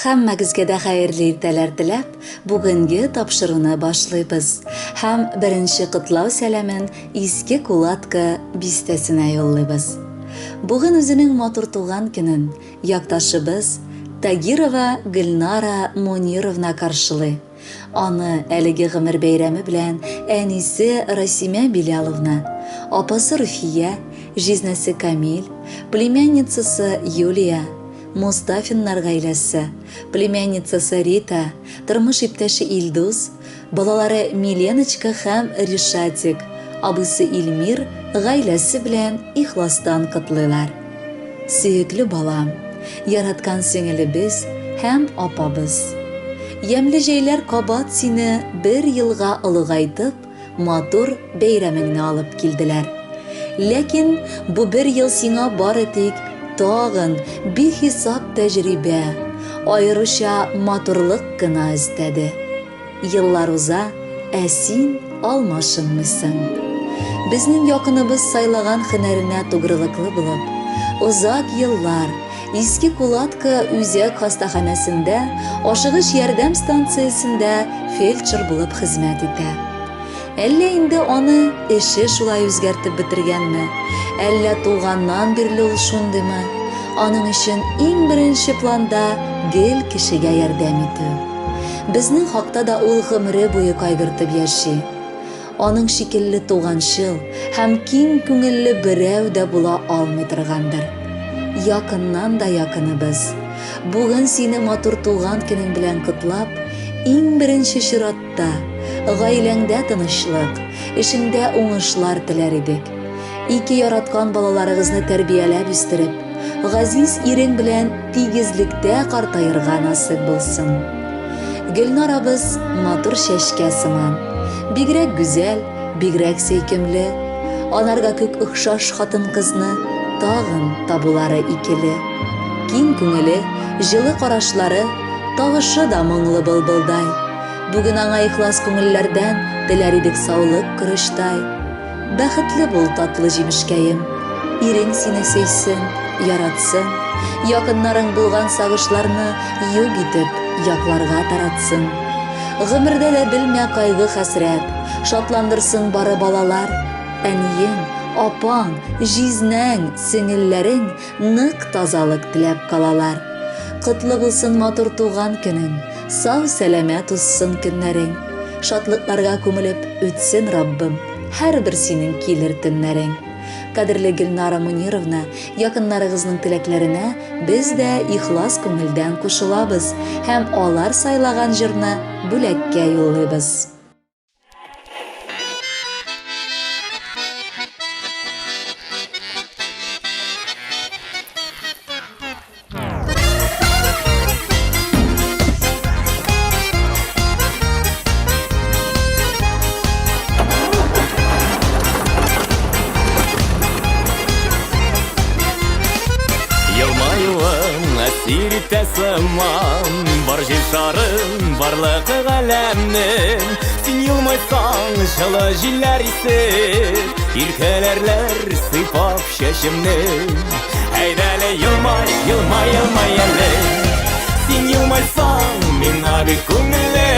Һәммәгезгә дә хәерле иртәләр теләп, бүгенге тапшыруны башлыйбыз. Һәм беренче котлау сәламен Иске Кулатка бистәсенә юллыйбыз. Бүген үзенең матур туган көнен якташыбыз Тагирова Гөлнара Мунировна каршылый. Аны әлеге гомер бәйрәме белән әнисе Расимә Биляловна, апасы Руфия, җизнәсе Камил, племянницасы Юлия, Мостафиннар гаиләсе, племянницасы Рита, тормыш иптәше Илдус, балалары Миленочка һәм Ришатик, абыйсы Илмир гаиләсе белән ихластан котлыйлар. Сөекле балам, яраткан сеңелебез һәм апабыз. Ямьле җәйләр кабат сине бер елга олыгайтып, матур бәйрәмеңне алып килделәр. Ләкин бу бер ел сиңа бары тик тагын бихисап тәҗрибә, аеруча матурлык кына өстәде. Еллар уза, ә син алмашынмыйсың. Безнең якыныбыз сайлаган һөнәренә тугрылыклы булып, озак еллар Иске Кулатка үзәк хастаханәсендә ашыгыч ярдәм станциясендә фельдшер булып хезмәт итә. Әллә инде аны эше шулай үзгәртеп бетергәнме, әллә туганнан бирле ул шундыймы, аның өчен иң беренче планда гел кешегә ярдәм итү. Безнең хакта да ул гомере буе кайгыртып яши. Аның шикелле туганчыл һәм киң күңелле берәү дә була алмый торгандыр. Якыннан да якыныбыз. Бүген сине матур туган көнең белән котлап, иң беренче чиратта, гаиләңдә тынычлык, эшеңдә уңышлар теләр идек. Ике яраткан балаларыгызны тәрбияләп үстереп, газиз ирең белән тигезлектә картаерга насыйп булсын. Гөлнарабыз матур чәчкә сыман. Бигрәк гүзәл, бигрәк сөйкемле. Анарга күк охшаш хатын-кызны тагын табулары икеле. Киң күңеле, җылы карашлары, тавышы да моңлы былбылдай. Бүген аңа ихлас күңелләрдән теләр идек саулык корычтай. Бәхетле бул, татлы җимешкәем. Ирең сине сөйсен, яратсын. Якыннарың булган сагышларны юк итеп, якларга таратсын. Гомердә дә белмә кайгы-хәсрәт, шатландырсын бары балалар. Әниең, апаң, җизнәң, сеңелләрең нык тазалык теләп калалар. Котлы булсын матур туган көнең, сау-сәламәт узсын көннәрең. Шатлыкларга күмелеп үтсен Раббым, һәрбер синең килер төннәрең. Кадерле Гөлнара Мөнировна, якыннарыгызның теләкләренә без дә ихлас күңелдән кушылабыз һәм алар сайлаган җырны бүләккә юллыйбыз. Елмаюың әсир итә сыман Бар җир шарын, барлык галәмнең. Син елмайсаң, җылы җилләр исеп, Иркәләрләр сыйпап чәчемне. Әйдәле елмай, елмай, елмай әле. Син елмайсаң, миңа бик күңелле.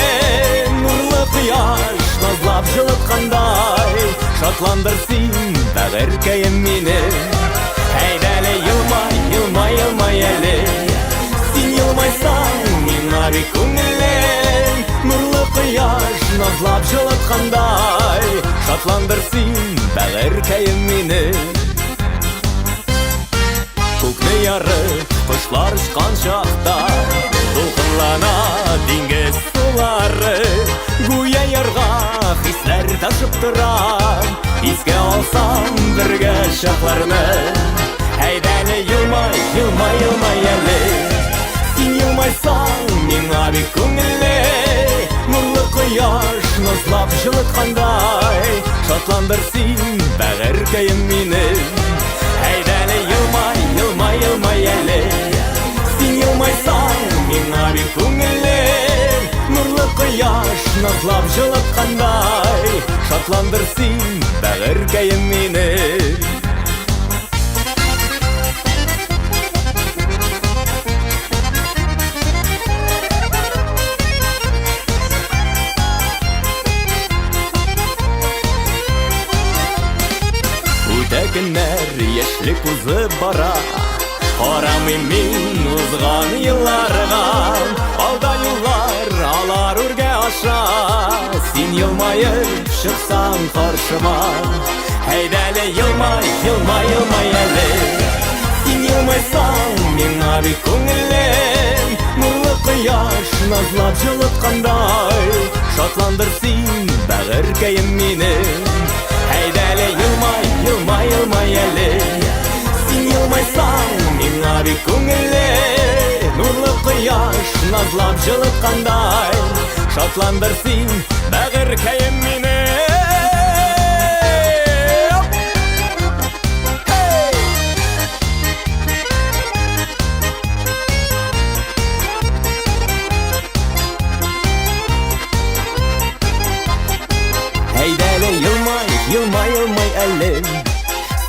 Нурлы кояш назлап җылыткандай, Шатландыр син, бәгырькәем мине. Әйдәле елмай, елмай, елмай әле. Син елмайсаң, миңа бик күңелле. Нурлы кояш назлап җылыткандай, Шатландыр син, бәгырькәем мине. Күкне ярып, кошлар очкан чакта, Дулкынлана диңгез сулары. Гүя ярга хисләр ташып тора, Искә алсам бергә чакларны. Әйдәле елмай, елмай, елмай әле. Син елмайсаң, миңа бик күңелле. Нурлы кояш назлап җылыткандай, Шатландыр син, бәгырькәем мине. Әйдәле елмай, елмай, елмай әле. Син елмайсаң, миңа бик күңелле. Нурлы кояш назлап җылыткандай, Шатландыр син, бәгырькәем мине. Яшьлек узып бара. Карамыйм мин узган елларга. Алда юллар, алар үргә аша. Син елмаеп чыксаң каршыма. Әйдәле елмай, елмай, елмай әле. Син елмайсаң, миңа бик күңелле. Нурлы кояш назлап җылыткандай. Шатландыр син, бәгырькәем мине. Әйдәле елмай, елмай, елмай әле. Син елмайсаң, миңа бик күңелле. Нурлы кояш назлап җылыткандай. Шатландыр син, бәгырькәем мине. Hey! Әйдәле елмай, елмай, елмай әле.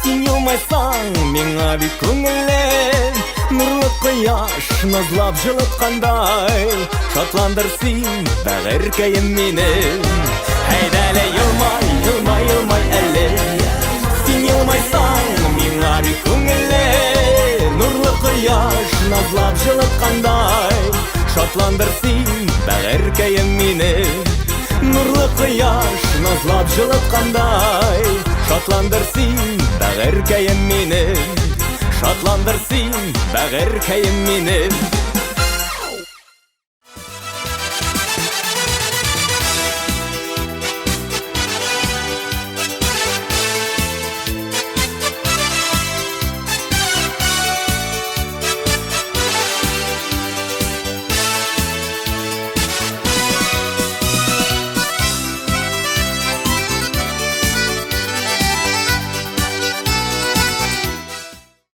Син елмайсаң, миңа бик күңелле. Нурлы кояш назлап җылыткандай. Шатландыр син, бәгырькәем мине. Әйдәле елмай, елмай, елмай әле. Син елмайсаң, миңа бик күңелле. Нурлы кояш назлап җылыткандай. Шатландыр син, бәгырькәем мине. Нурлы кояш назлап җылыткандай. Шатландыр син, бәгырькәем мине. Шатландыр син, бәгырькәем мине.